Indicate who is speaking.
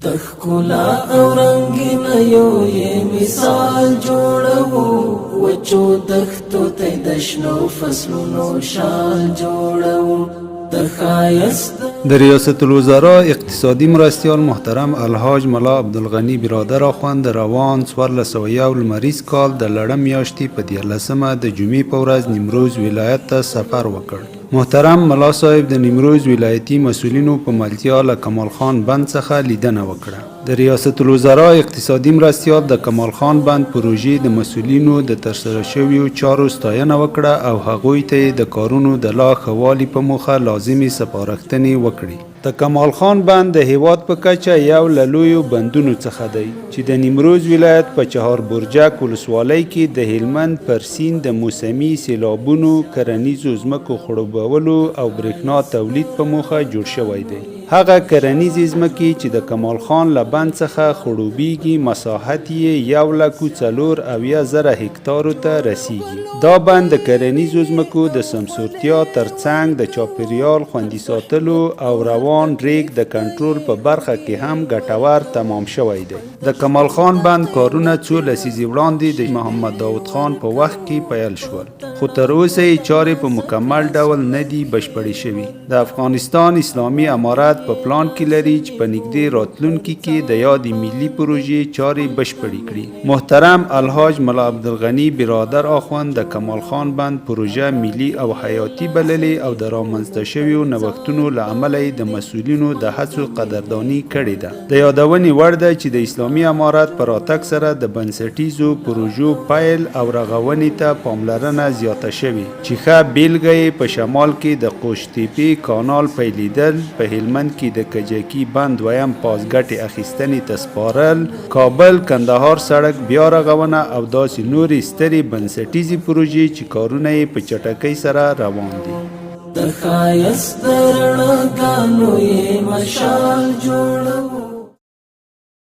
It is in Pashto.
Speaker 1: د ښکلا او رنګینیو یې مثال جوړوو، وچو دښتو ته د شنو فصلونو شال جوړوو، د ښایست.
Speaker 2: د ریاست الوزراء اقتصادي مرستیال محترم الحاج ملا عبدالغني برادر اخوند د روان 1401 لمریز کال د لړم میاشتې په 13مه د جمعې په ورځ نیمروز ولایت ته سفر وکړ. محترم ملا صاحب د نیمروز ولایتي مسؤلینو په ملتیا له کمال خان بند څخه لیدنه وکړه. د ریاست الوزراء اقتصادي مرستیال د کمال خان بند پروژې د مسؤلینو د ترسره شویو چارو ستاینه وکړه او هغوی ته یې د کارونو د لا ښه والي په موخه لازمې سپارښتنې وکړې. د کمال خان بند د هېواد په کچه یو له لویو بندونو څخه دی چې د نیمروز ولایت په چهار برجک ولسوالۍ کې د هلمند پر سیند د موسمي سېلابونو، کرنیزو ځمکو خړوبولو او برېښنا تولید په موخه جوړ شوی دی. هغه کرنیزې ځمکې چې د کمال خان له بند څخه خړوبېږي، مساحت یې یو لک 74 زره هکتارو ته رسېږي. دا بند د کرنیزو ځمکو د سمسورتیا ترڅنګ د چاپېریال خوندي ساتلو او روان ریګ د کنټرول په برخه کې هم ګټور تمام شوی دی. د کمال خان بند کارونه څو لسیزې وړاندې د محمد داود خان په وخت کې پیل شول، خو تر اوسه یې چارې په مکمل ډول نه دي بشپړې شوي. د افغانستان اسلامي امارت په پلان کې لري چې په نږدې راتلونکي کې د یادې ملي پروژې چارې بشپړې کړي. محترم الحاج ملا عبدالغني برادر اخوند د کمال خان بند پروژه ملي او حیاتي بللې او د رامنځته شویو نوښتونو له امله یې د مسؤلینو د هڅو قدرداني کړې ده. د یادونې وړ ده چې د اسلامي امارت په راتګ سره د بنسټیزو پروژو پیل او رغونې ته پاملرنه زیاته شوې چې ښه بېلګه یې په شمال کې د قوش تېپې کانال پیلېدل، په هلمند کې د کجکي بند دویم پاس ګټې اخیستنې ته سپارل، کابل کندهار سړک بیا رغونه او داسې نورې سترې بنسټیزې پروژې چې کارونه یې په چټکۍ سره روان دي.
Speaker 1: د ښایست د رڼاګانو یې مشال جوړوو.